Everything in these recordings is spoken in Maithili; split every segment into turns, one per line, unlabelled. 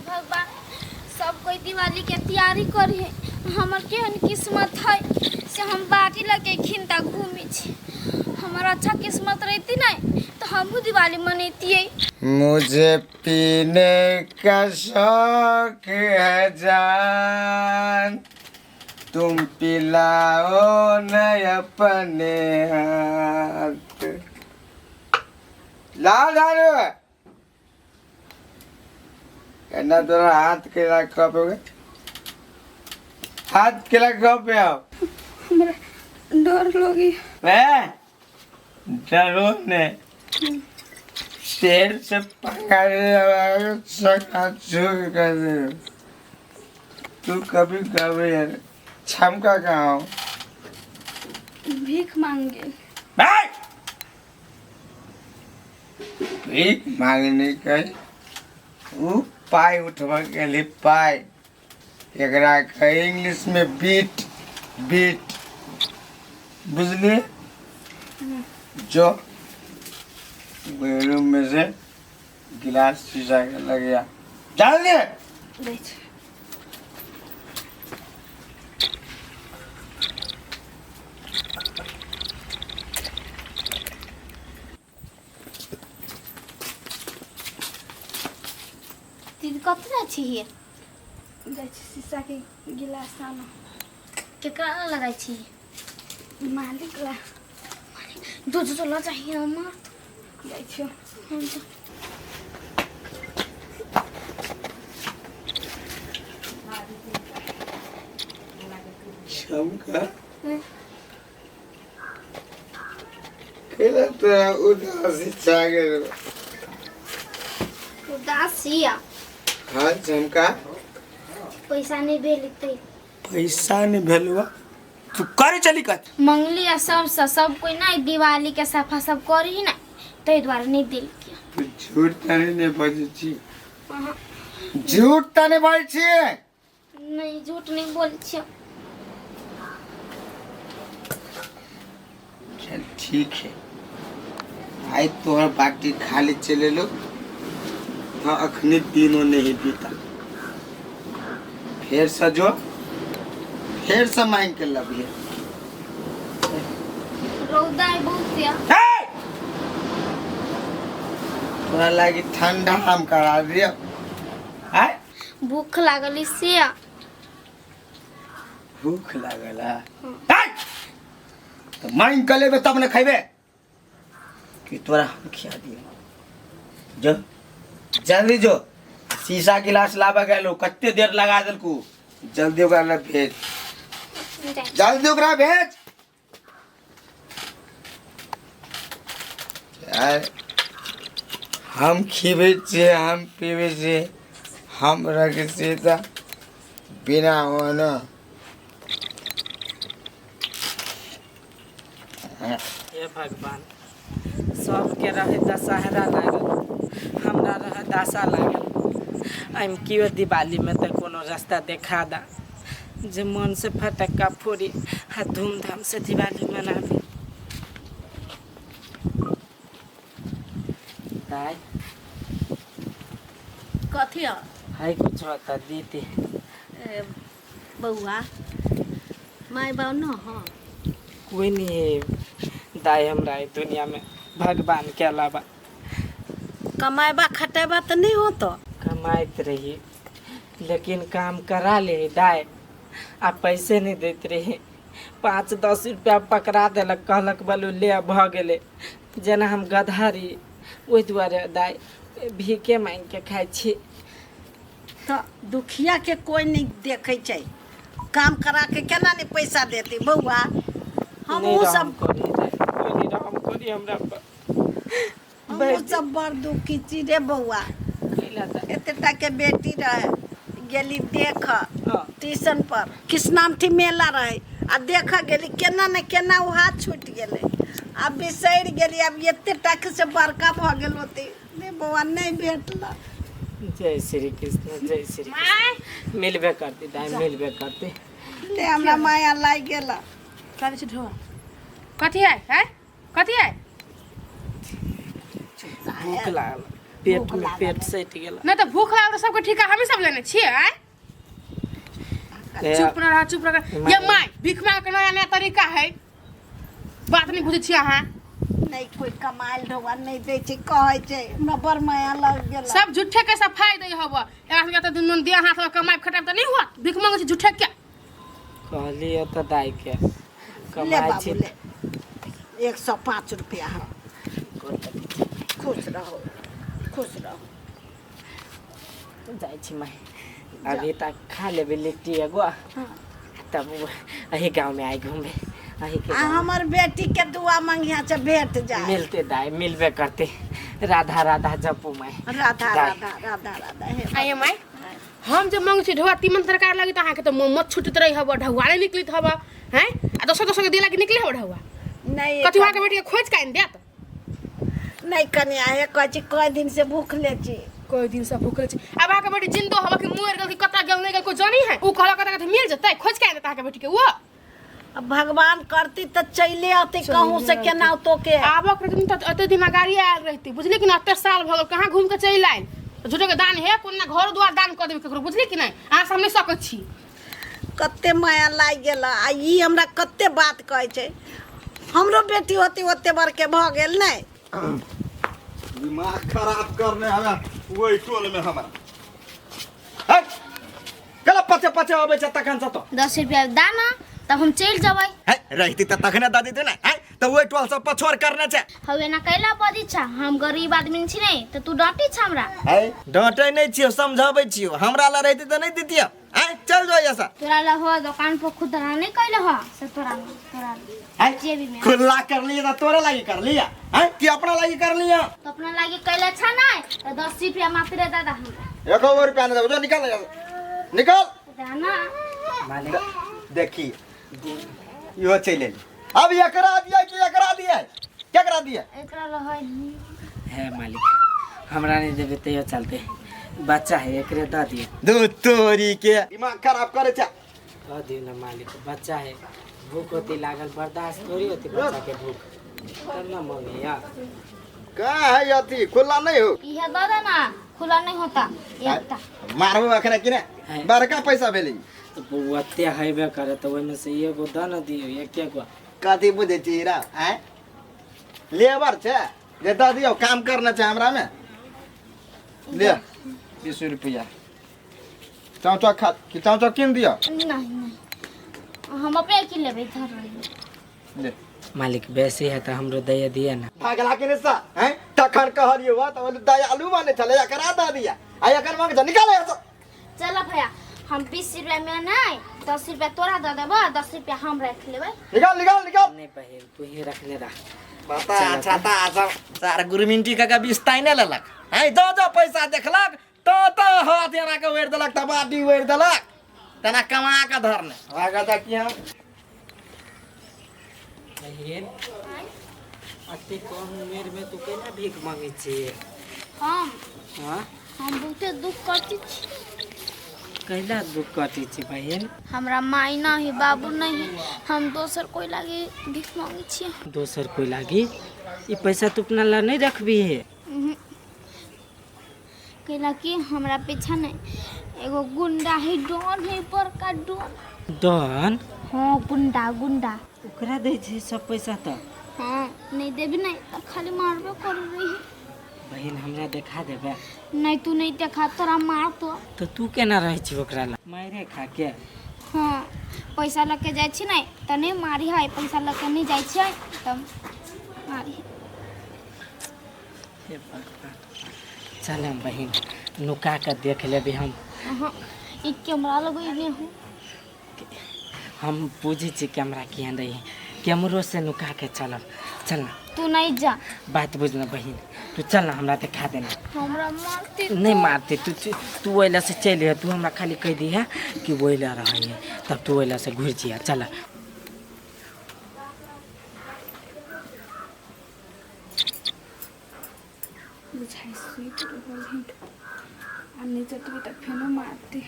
हे भगवान, सब कोई दिवाली के तैयारी करी है, हमर केहन किस्मत है से हम बाटी लगे खिनता घूमे छी। हमर अच्छा किस्मत रहती नहीं तो हमहूँ दिवाली मनैतियै।
मुझे पीने का शौक है जान, तुम पिलाओ न अपने हाथ। लाल दारू एना तोरा हाथ केला कप हो गए, हाथ केला कप पे आओ।
हमरा डर लगी।
मैं डरो ने, शेर से पकड़ सका चूर कर दे। तू कभी कभी यार छमका कहाँ हो?
भीख मांगे।
भाई! भीख मांगने के उ पाई उठबऽ के लिए पाई, एकरा कहे इंग्लिश में बीट बीट, बुझलिए? जो रूम में से गिलास शीशा के लग गया, जान लिए?
दै छी।
दीदी, कतऽ जाइ छी?
जाइ छी शीशाके गिलास आनऽ।
केकरा लए लगाइ छी?
मालिक ला।
दूध तो लऽ जाही हमर।
जाइ छियौ।
हम तो
क्षमका केला तोरा उदासी छा गेल?
उदासी आ?
हाँ झमका।
पैसा नहीं भेल ते।
पैसा नहीं भेलुआ, तू करे चली कत?
मंगली आ सबसँ, सब कोई नहीं दिवाली के सफा सब करी ना, ताहि दुआरे नहीं देलकै।
तू झूठ तनी नहीं बजै छी? झूठ तऽ नहीं बजै छी?
नहीं, झूठ नहीं बोल छियो।
चल ठीक है, आइ तोहर बाटी खाली चले लो। हाँ, अखनी दिनो नहीं बीता, फेर से जो फेर से मांग के लबिहे।
रौदा है बहुत या।
हे! तोरा लागी ठंडा हम करा दियो आय।
भूख लागल से।
भूख लागल है? हे! तो मांग के लेबे तब ने खैबे कि तोरा हम खिया दियो? जो जल्दी जो, शीशा गिलास लाबे गेलो, कते देर लगा देलकू? जल्दी ओकरा लग भेज। जल्दी ओकरा भेज यार। हम खिबै छियै, हम पीबै छियै, हम रखै छियै तऽ बिना हो न।
हे भगवान, सबके रहे दशहरा लागल, हमरा रहे दशा लागल। एहिमे केओ दिवालीमे तऽ कोनो रास्ता देखा दा जे मनसँ फटक्का फोड़ी आ धूमधामसँ दिवाली मनाबी। दाइ।
कथी है?
है कुछ होता दीदी।
ए, बौआ, माय बाप न हो?
कोई नहीं है दाई हमरा ई दुनिया में भगवान के अलावा।
कमाएबा खटेबा तऽ नहीं होतो?
कमाइत रही, लेकिन काम करा ले दाई आ पैसे नहीं देते रही। 5-10 रुपया पकड़ा देलक, कहलक बोलू ले भऽ गेलै। जेना हम गधा रही। ओहि दुआरे दाई भीखे मांगि के खाइ छी।
तऽ दुखिया के कोई नहीं देखै छै। काम करा के केना नहीं पैसा देते बौआ? हम
नहि
उ
रहम
सब
करी दाई, कोई नहीं रहम करी हमरा पर।
हमहूँ सब बड़ दुखी छी रे बौआ।
कैला दाई?
एतेटा के बेटी रहे, गेली देख ट्यूशन पर, कृष्णामठी मेला रहे आ देख गेली, केना ने केना ओ हाथ छूटि गेलै आ बिसरि गेली। आब एते टाक से बड़का भऽ गेल होते रे बौआ, नहि भेटल।
जय श्री कृष्ण, जय श्री कृष्ण। मिलबे करती दाई, मिलबे करती।
ले, हमरा माया लागि गेल।
लाबै छी ढो। कथी है? है कथी है?
भूख लागल। पेट
भूख
में
लागल
पेट सटि गेल।
नहीं तो भूख लागल तो सबके ठीका हमी सब लेने छियै आँय? चुप न रह, चुप रह। ये my, भीख मांग के नया नया तरीका है, बात नहीं बुझै छियै अहाँ।
नहीं कोई कमाइल ढोआ नहीं दै छै, कहै छै हमरा बड़ माया लग गेल।
सब झूठे के सफाई दै हब, एकरा सबके तऽ दुनू देह हाथ में कमाइ खटाइ तऽ नहीं हुआ, भीख मांगै छै झूठे के।
कहलियै तऽ दाइ के
ले
कमाइ
बाबू
छी।
ले, 105 रुपया है। खुश रहो, खुश रहो।
जाइ छी माय, अभी तक खा लेबै लिट्टी एगो, तब अही गाँव में आई घूमे अही के
आ
गाँव में।
हमर बेटी के दुआ मंगिया से भेट जाए।
मिलते दाई, मिलबे करते। राधा राधा जपू माय।
राधा
दाइ।
राधा राधा राधा हे।
आइए माय, हम जब मांगै छी ढौआ तीमन तरकारी लगी तऽ अहाँके तऽ मत छुटैत रहै हब, ढौआ नहि निकलैत हब हैं, आ दोसर दोसर के दिला के निकले हब ढौआ।
नहीं।
कथी अहाँके बेटी के खोज के आनि देत?
नहीं कनिया, हे कहै छी कई दिन से भूखले छी।
कोई दिन से भूखल छी। अब अहाँके बेटी जिंदो हब कि मरि गेल कि कतऽ गेल नहि गेल कोई जानी है? उ कहलक कतऽ मिल जेतै, खोज के आनि देत अहाँके बेटी के ओ।
अब भगवान करती तऽ चले अती कहूँ से केना तो के।
आबक रहती तऽ एते दिन गाड़ी आयल रहती, बुझली कि ना? एते साल भऽ गेल कहाँ घूम के चलि आयल। झूठे के दान हे कोना घर द्वार दान कऽ देबै ककरो, बुझली कि नहि? अहाँ से हम नहि सकै छी।
कते माया लागि गेल। आ ई हमरा कते बात कहै छै, हमरो बेटी होती ओते बड़के भऽ गेल नहि।
दिमाग खराब करने हमें वही टोल में हमारा
है कला पचे पचे अबै छै तखन से तो
10 रुपया दाना तब हम चलि जेबै।
है रहती त तखने दऽ देती ने है, तऽ ओहि टोल सब पछोर करने छै।
हौ एना कैला बजै छ? हम गरीब आदमी छी नहीं तऽ तू डांटी छ हमरा?
है डांटै नहि छियौ, समझाबै छियौ। हमरा लए रहती तऽ नहि दितियौ। आय चल जो ऐसा।
तोरा ला हो दुकान पर खुदरा नहीं कैले हो से तोरा तोरा
है
जेबी में
खुला कर लिया तो तोरा लागी कर लिया है कि अपना लागी कर लिया?
तो अपना लागी कैले छ नहीं तो 10 रुपया मात्र दादा हमरा।
एको रुपया नहीं देबो, जो निकाल यहाँ से। निकाल।
दाना।
मालिक।
देखी इहो चलि एली। अब एकरा दिया कि एकरा दिया, केकरा दिया?
एकरा ला है।
है मालिक, हमरा नहीं देबे तैयो चलते, बच्चा है एकरे दऽ दियौ।
दू तोरी के दिमाग खराब करे छै।
दऽ दियौ ना मालिक, बच्चा है, भूख होती लागल, बर्दाश्त थोड़ी होती बच्चा के भूख, तब ना मंगैया।
कहाँ है अथी खुला नहीं हो?
इहे दऽ दे ना, खुला नहीं होता एकटा।
मारबो अखने कि ने,
है।
बड़का पैसा भेलै।
तऽ ओते हेबे करे तऽ ओहिमे से एगो दऽ ने दियौ, एके गो।
कथी बुझै छी रा आँय, लेबर छै जे दऽ दियौ, काम करना छै हमरा में। ले 20 रुपया, चाव चाव खा कि चाव चाव कीन दियौ?
नहीं नहीं, हम अपने की लेबै, धर रही।
ले।
मालिक बेसी है तऽ हमरो दैया दिअ ना।
भागला के निसा हैं, तखन कहलियौ वा तऽ दयालु बने छलै, एकरा दऽ दिया आ एकर मांग छै, निकाल यहाँ से।
चल भैया, हम 20 रुपया में नहीं 10 रुपया तोरा दऽ देबो, 10 रुपया हम रख लेबै।
निकाल निकाल निकाल।
नहीं बहिन, तू ही रखले रह।
बता छाता सब सार गुरमिंटी काका बिस्ताइ ने लेलक हैं, जो जो पैसा देखलक तो तो हाथ एना के वेर देलक, तऽ बाटी वेर देलक, तेना कमा के धरने भागत की हम।
बहिन, अते कम उमेर में तू केना भीख मांगे छी?
हम
हाँ।
हम बहुते दुख कटै छी।
कैला दुख कटै छी बहिन?
हमरा माय नहीं बाबू नहीं, हम दोसर कोई लागी भीख मांगे छियै।
दोसर कोई लागी? ई पैसा तू अपना ला नहीं रखबी है?
कैला कि हमरा पीछा नहीं एगो गुंडा है, डॉन है, बड़का डॉन।
डॉन?
हाँ, गुंडा गुंडा।
ओकरा दै छै सब पैसा तऽ?
हाँ, नहीं देबी नहीं तो खाली मारबे कर रही।
बहिन हमरा देखा देबे?
नहीं, तू नहीं देखा, तोरा मार तो।
तो तू केना रहै छी ओकरा ला मारे खा के?
हाँ, पैसा लऽ के जाइ छी नहीं तऽ नहीं मारी है, पैसा लऽ के नहीं जाइ छियै तब मारी है।
हे भगवान, चल हम बहिन नुका के देख लेबे हम।
हाँ, ई कैमरा लगेने हूँ।
हम बुझै छी कैमरा केहन रही, कैमरो से नुका के चलब। चल ना।
तू नहीं जा।
बात बुझना बहिन, तू चल ना, हमरा देखा देना।
हमरा मारती।
नहीं मारते, तू तू ओइला से चलि तू हमरा खाली कह दिहा कि ओइला रहै है, तब तू ओइला से घुरि जिहा। चल।
बुझाइ सुति रहल है आ नहि जतबै तऽ फेनो मारतै।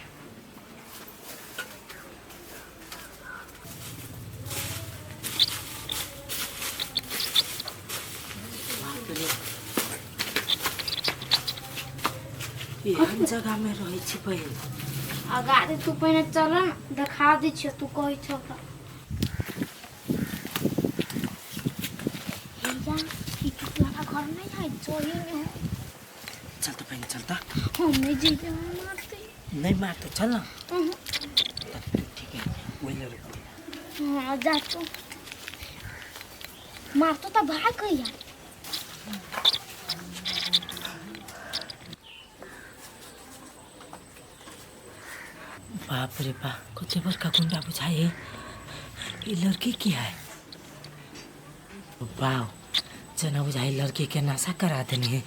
जगह में रहै छी बहिन?
अगाड़ी तू पहिने चल ने, देखा दै छियौ, तू कहै छौ तऽ। भैया, ई टुटलाहा घर नहीं है, चोरी में हो।
चल तऽ बहिन, चल तऽ।
हम नहीं जेबै, हमरा मारतै।
नहीं मारतो, चल ना।
उहुं।
तब ठीक है, वही ले रुक।
हाँ, जा तू। मारतो तऽ भाग गया।
बाप रे बाप, कते बड़का गुंडा बुझाइ है। ई लड़की की है? बाव जना बुझाइ लड़की के नशा करा देने है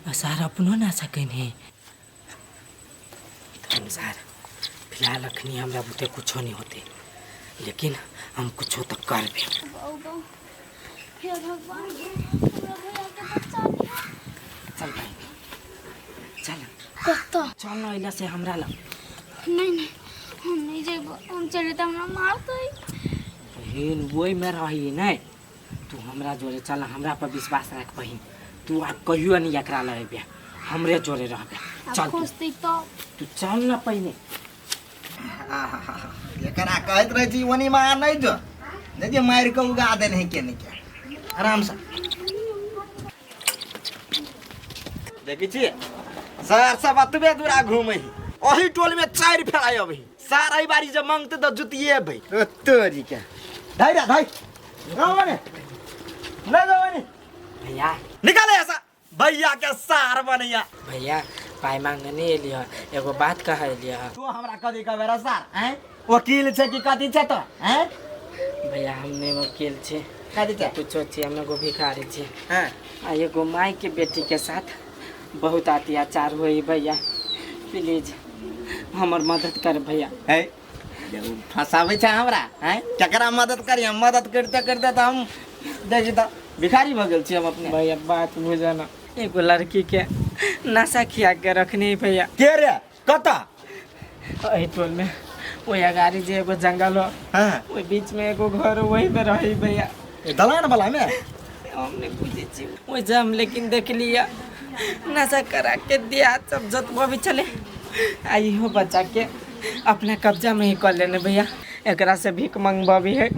आ सार अपनो नशा केने है। अनुसार फिलहाल अखनी हमरा बुते कुछो नहीं होते, लेकिन हम कुछो तो करबे।
बाबू, हे भगवान, हमरा भैया के बचा लिया।
चल भाई, चल।
कत्ता?
चल ना अइला से हमरा लग।
नहीं नहीं, हम नहीं जेबो, हम चले त हमरा मारतै।
बहिन वही में रही नहीं, तू हमरा जोरे चल, हमरा पर विश्वास रख बहिन। तू आ कहियो नहीं एकरा लगबे, हमरे जोरे रहबे।
आ
चल तू।
खोजतै तो।
तू चल ना पहिने।
एकरा कहैत रहै छी ओनी मार नहीं जो, नहीं जे मारि कऽ उगा देने है के नहीं के। आराम से देखै छी सर सब एतबे दूरा घूमै है, ओही टोल में 4 फेरा अबै सार। एहि बारी जे मांगते तऽ जुतिए अबै। तोरी के धाइ रे धाइ, नहीं जाओ।
भैया
निकाले ऐसा भैया के सार बनैया।
भैया पाई मांगने नहीं एलियै, एगो बात कह एलियै।
तू हमरा कथी कहबे रे सार? हैं, वकील छै कि कथी छै तो? हैं
भैया, हम नहीं वकील छी,
कथी छै?
कुछो छी, हम एगो भिखारी छी।
हैं
आ एगो माई के बेटी के साथ बहुत अत्याचार होई भैया, प्लीज हमर मदद कर भैया।
है फंसाबै छै हमरा? हैं, केकरा मदद करी? हम मदद करिते करिते तऽ हम देखी तऽ भिखारी भऽ गेल छी हम अपने।
भैया बात बुझे ना, एगो लड़की के नशा खिया के रखने है भैया।
के रे? कतऽ?
एहि टोल में ओहि अगाड़ी जे एगो जंगल हो,
हाँ
ओहि बीच में एगो घर हो, वही में रही भैया।
दलान वाला में?
हम नहीं बुझे छी ओहि जम, लेकिन देख लिया नशा करा के दिया सब जतबो भी चले आ इहो बच्चा के अपना कब्जा में ही कर लेने भैया। एकरा से भीख मंगबी है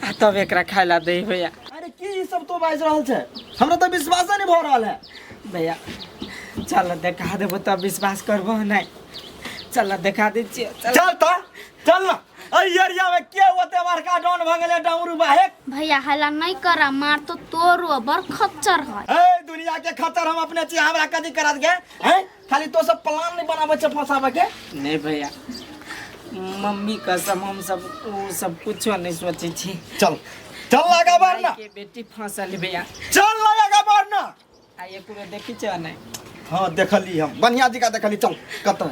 आ तब एकरा खाय ला दे भैया।
अरे की ई सब तो बाजि रहल छै, हमरा तऽ विश्वासे नहि भऽ रहल है।
भैया चल देखा देबो तब विश्वास करबो नहीं, चल देखा दै छियै। चल
चल तऽ चल ना, एहि एरिया में के ओते बड़का डॉन भऽ गेलै डमरू बाहेक?
भैया हल्ला नहीं करा, मार तो तोरो बड़ खच्चर है।
ए दुनिया के खतर हम अपने छी, हमरा कथी करत गे? हैं, खाली तो सब प्लान नहीं बनाबै छै फंसाबै के।
नहीं भैया, मम्मी कसम हम सब वो सब कुछो नहीं सोचे छी।
चल चल आगा बढ़ ना।
के बेटी फंसल भैया।
चल ना आगा बढ़ ना।
आ एक देखी छ नहीं?
हाँ देखली हम, बढ़िया जगह देखली। चल कतऽ?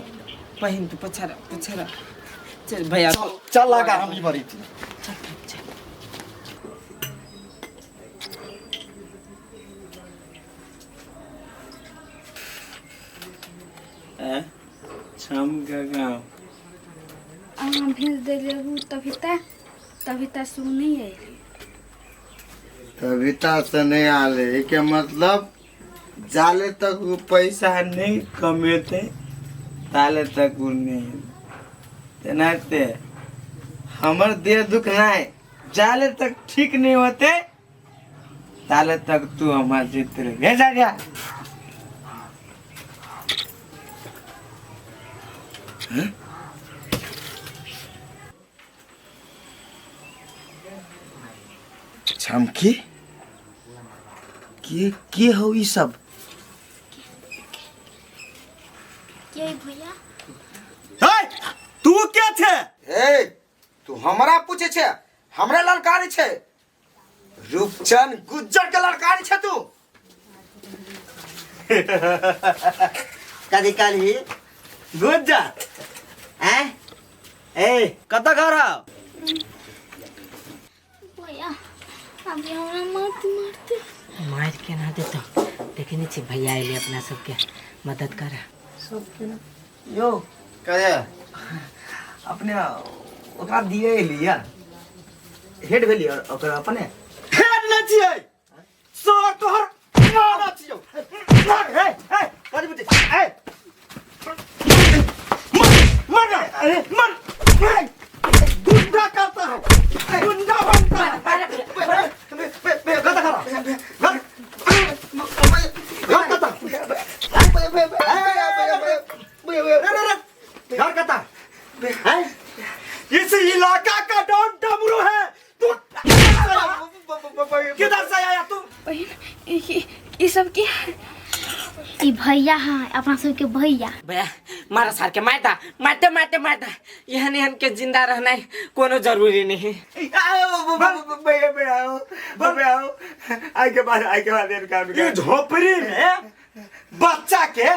पहिन तू पछाड़ पछाड़ चल भैया।
चल चल आगा, हम ई भरी छी।
चल चल।
छम का गाँव
अहाँ भेज देले तभी तभी सु नहीं अयली।
तबिता से नहीं आले के मतलब जाले तक वो पैसा नहीं कमेते ताले तक वो नहीं तेनाते हमर देह दुख नहीं, जाले तक ठीक नहीं होते ताले तक तू हमार जीत रहे। जा जा।
छमकी के हो ई सब?
के भैया?
हे तू के छे?
ए तू हमरा पूछे छे, हमरा ललकारी छे? रूपचंद गुज्जर के ललकारी छे तू?
कदी काली गुज्जर हैं? ए कत घर हो?
भैया अभी हमरा मत मारते।
मार के ना देतो, देखने छी भैया अइले अपना सबके मदद कर।
सबके ना यो
कहे
अपने ओकरा दिए लिया हेड भेली ओकरा अपने
हेड न छियै सर तोहर ना छियौ। हे हे कथी बुझै? ए घर कता है? इस इलाका का डॉन डमरू है तू। किधर से आया तू?
बहिन, ई सब की है?
ई भैया है अपना सबके भैया।
भैया मारा सार के मारता मारते मारते मारता। एहन एहन के जिंदा रहना कोनो जरूरी नहीं है।
भैया भैया आओ भैया आओ, आई के बाद इनका
ये झोपड़ी में बच्चा के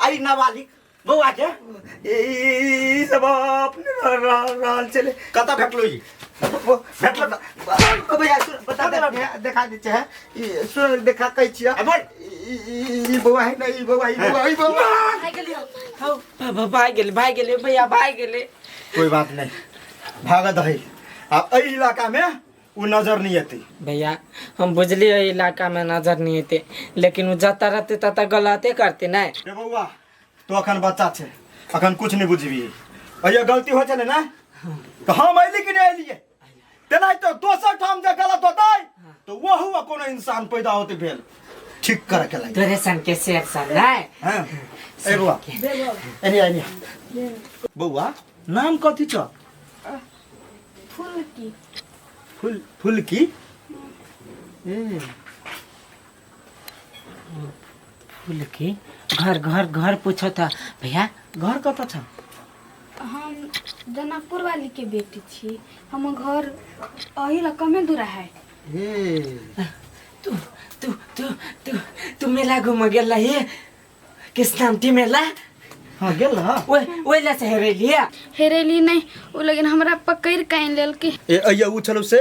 आई नाबालिग बौआ के
ई सब अपने रहल चले।
कता भेटलो ई? भेटलो त
भैया सुन, बता दे देखा दै छै ई, सुन देखा कहै छियै।
बोल।
ई बौआ है ना, ई बौआ, ई बौआ, ई बौआ।
हौ भाग गेलै, भाग गेलै भैया, भाग गेलै।
कोई बात नहीं, भागत है। अब एहि इलाका में वो नजर नहीं आती।
भैया हम बुझलिए इलाका में नजर नहीं आते, लेकिन वो जता रहते तता गलते करते नहीं।
रे बौआ तो अखन बच्चा छे, अखन कुछ नहीं बुझबी। अये गलती हो चले ना तो हम अइली कि नहीं अइलिए, तेना तो दोसर ठाम जे गलत होतै तो वहु कोनो इंसान पैदा होते भेल ठीक करे के लागि।
तोरे सन के शेर सन नहीं।
हां ए बौआ एनी एनी बौआ नाम कथी छ?
फुलकी।
फुल फुलकी? ए
फुलकी घर घर घर पूछो था भैया,
घर कत छ?
हम जनकपुर वाली के बेटी छी, हम घर अही ला कमे दूर है।
ए
तू तू तू तू तू मेला घूम गेल रही कृष्णामती मेला?
हां गेल रह।
ओए ओए ला से हेरेलिया?
हेरेली नहीं, ओ लेकिन हमरा पकड़ के आनि लेलकै।
ए अइया उ छलौ से?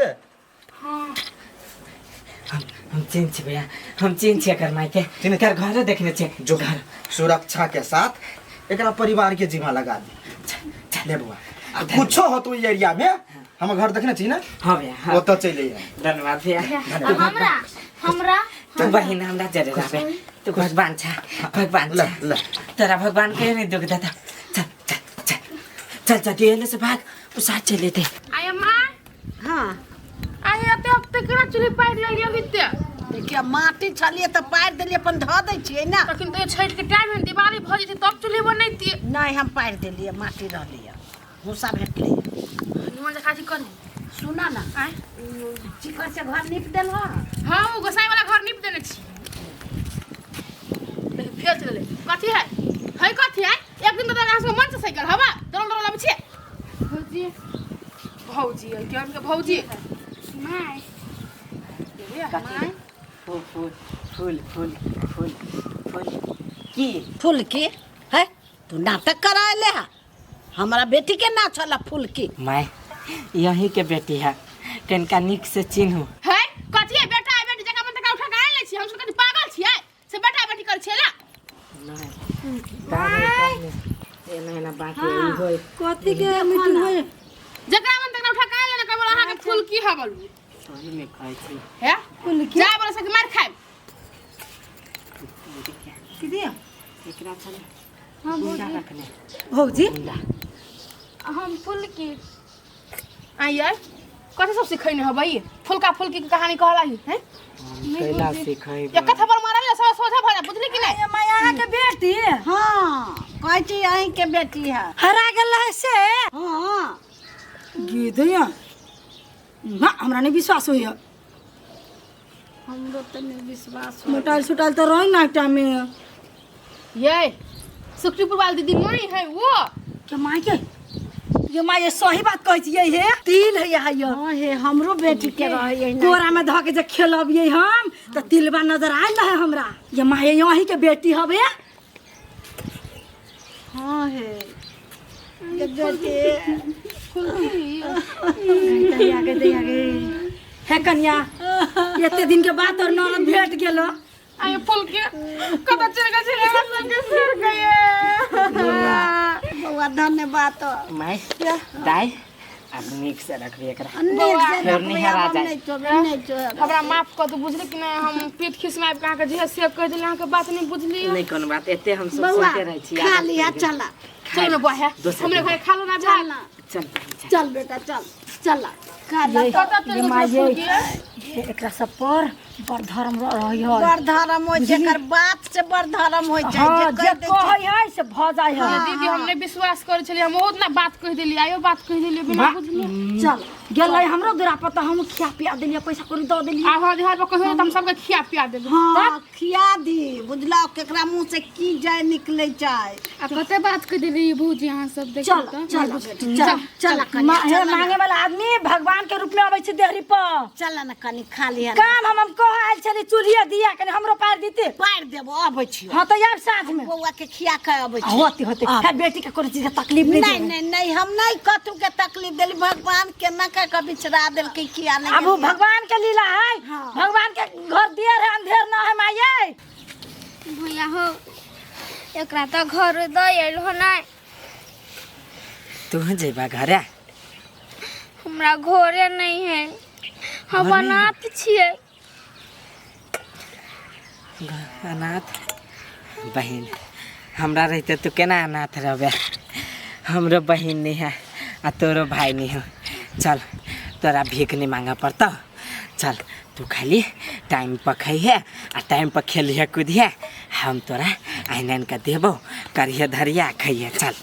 हां
हम चिन्ह छी भैया, हम चिन्ह छी एकर माय के, एकर घरो देखने छी।
जो घर सुरक्षा के साथ एकरा परिवार के जिम्मा लगा दी। ले बौआ आ कुछो होतो ई एरिया में, हम घर देखने छी ना?
हां भैया हां,
ओतऽ चलि अइहे।
धन्यवाद भैया।
हमरा हमरा
तू बहिन हमरा जरे रहबे, तू भगवान छा, भगवान
ल
छा,
ल
तोरा भगवान के नहीं दुख देता। चल चल चल चल चल एने से भाग, उ साथ चले थे।
आय माँ।
हां
आय एते एते केना चुल्ही पारि लेलियै अभी?
देखिए माटी छलिए तऽ पारि देलियै, अपन धऽ दै छियै ना।
तखन तऽ छठि के टाइम है, दिवाली भऽ जेतै तब चुल्ही बनैतियै।
नहीं हम पारि देलियै, माटी रहलियै, भूसा भेटलै।
निमन जकाँ अथी करू।
सुना ना,
आय
चिकर से घर नीप देलह?
हाँ ओ गोसाई वाला घर नीप देने छी। लेकिन फेर चलि गेलै। कथी है है कथी है? एक दिन तऽ अहाँ सबके मन से साइकिल हवा दौड़ल दौड़ल अबै छियै। भौजी भौजी के हमके भौजी
my
my
फूल फूल फूल फूल फूल फूल की
फुलकी है? तू नाटक कराए है, हमारा बेटी के ना छला फुलकी।
My यही के बेटी है, कनका निक से चिन्हू
है। कथी है बेटा है बेटी जगह मन तक उठा के आनि लै छी, हम सब कथी पागल छियै से बेटा बेटी कर छियै ना?
नहीं एना एना बात ई होय
कथी के मीटिंग होय?
जकरा मन तक उठा के आनि लेने कहबो अहाँ के फुलकी है बोलू।
सही में कहै छी
है फुलकी जाय बोले सके मार खाइब।
दीदी
एकरा छले
हां
गुंडा रखने
भौजी
गुंडा।
हम फुलकी।
आइए कथी सब सिखैने हबै? फुलका फुलकी के कहानी कहला ही हैं?
कैला सिखै
एक थप्पड़ मारल सब सोझा भऽ जाय, बुझली कि नहीं?
माय अहाँ के बेटी?
हां कहै छी अहीं के बेटी है।
हरा गेल है से?
हां
गिदया ना हमरा नहीं विश्वास होइए।
हमरो तऽ नहीं विश्वास।
मोटाइल सुटाइल तो रही ना एकटा में।
ये सुखरीपुर वाली दीदी नहीं है वो?
के माय के ये माय ये सही बात कहै छियै हे, तिल है यहाँ यो।
हां हे हमरो बेटी के रहै है।
कोरा में धऽ के जे खेलबियै हम तऽ तिलबा नजर आयल रहे हमरा। ये माय यहीं के बेटी हबे।
हां हे के बेटी
दया गे दया गे। हे कन्या एते दिन के बाद तोर ननद भेट गेलो।
आय फुलकी कतऽ चलि गेल छलै हमरा संगे सर गए।
बौआ धन्यवाद।
My दाई अब निक से रखबी एकरा।
फेर
नहीं हरा जाए।
हमरा माफ कर दू, बुझली कि नहीं? हम पीठ खिसमे आबि के अहाँके जे से कहि देली, अहाँके बात नहीं बुझली।
नहीं कोनो बात, एते हम सब सुनते रहै छी।
खा लिया चला
चल ना बुआ है हमरे घर खा लो ना भात।
चल
चल बेटा चल चला खा ला।
कतऽ चलि गेल छलै फुलकी?
एकरा सब पर बड़ धर्म रहै है।
बड़ धर्म होइ छै, एकर बात से बड़ धर्म होइ छै।
हाँ,
जे
जे
कहि दै छै।
कहै है से भऽ जाइ है।
दीदी, हम नहि विश्वास करै छलियै, हम बहुत ना बात कहि देलियै, आइयो बात कहि देलियै बिना बुझले।
चल गेलै हमरो दुरा पर तऽ हम खिया पिया देलियै, पैसा कौड़ी दऽ देलियै।
आब हम बिहार पर कहियो तऽ हम सबके खिया पिया देबै।
हाँ, खिया दी, बुझलौ केकरा मुँह से की जाय निकलै छै।
आ कते बात कहि देलियै भौजी अहाँ सब देखियौ।
चल
तऽ
चल बेटी, चल
चल कनिया,
हे
चल ना।
मांगे वाला आदमी भगवान के रूप में अबै छै देहरी पर।
चल न कनि खा लिहऽ।
काम हम कह आयल छली, चूल्हिए दिया कनि हमरो पार दीते।
पारि देबो, अबै छियौ।
हाँ तऽ आयब साँझ में।
बौआ के खिया के अबै छियौ।
होते होते हे बेटी के कोनो चीज के तकलीफ नहीं
नहीं
देबै।
नहीं नहीं, हम नहीं कथू के तकलीफ देली। भगवान केना के के बिछड़ा देलकै किया नहीं
अब वो
गेलियै।
भगवान के लीला है। भगवान के घर दियर है, अंधेर ना है माये।
भैया हो, एकरा तऽ घर दऽ एल हो नहि।
तू जेबा घरे?
हमरा घरे नहीं है, हम
घर नहीं है?
अनाथ छियै।
अनाथ बहिन हमरा रहिते तू केना अनाथ रहबे? हमरो बहिन नहीं है आ तोरो भाई नहीं है। चल, तोरा भीख नहीं मांगा पड़तो। चल, तू खाली टाइम पर खइहे आ टाइम पर खेलिहे कूदिहे, हम तोरा आनि आनि कऽ देबो, करिहे धरिया खइहे। चल।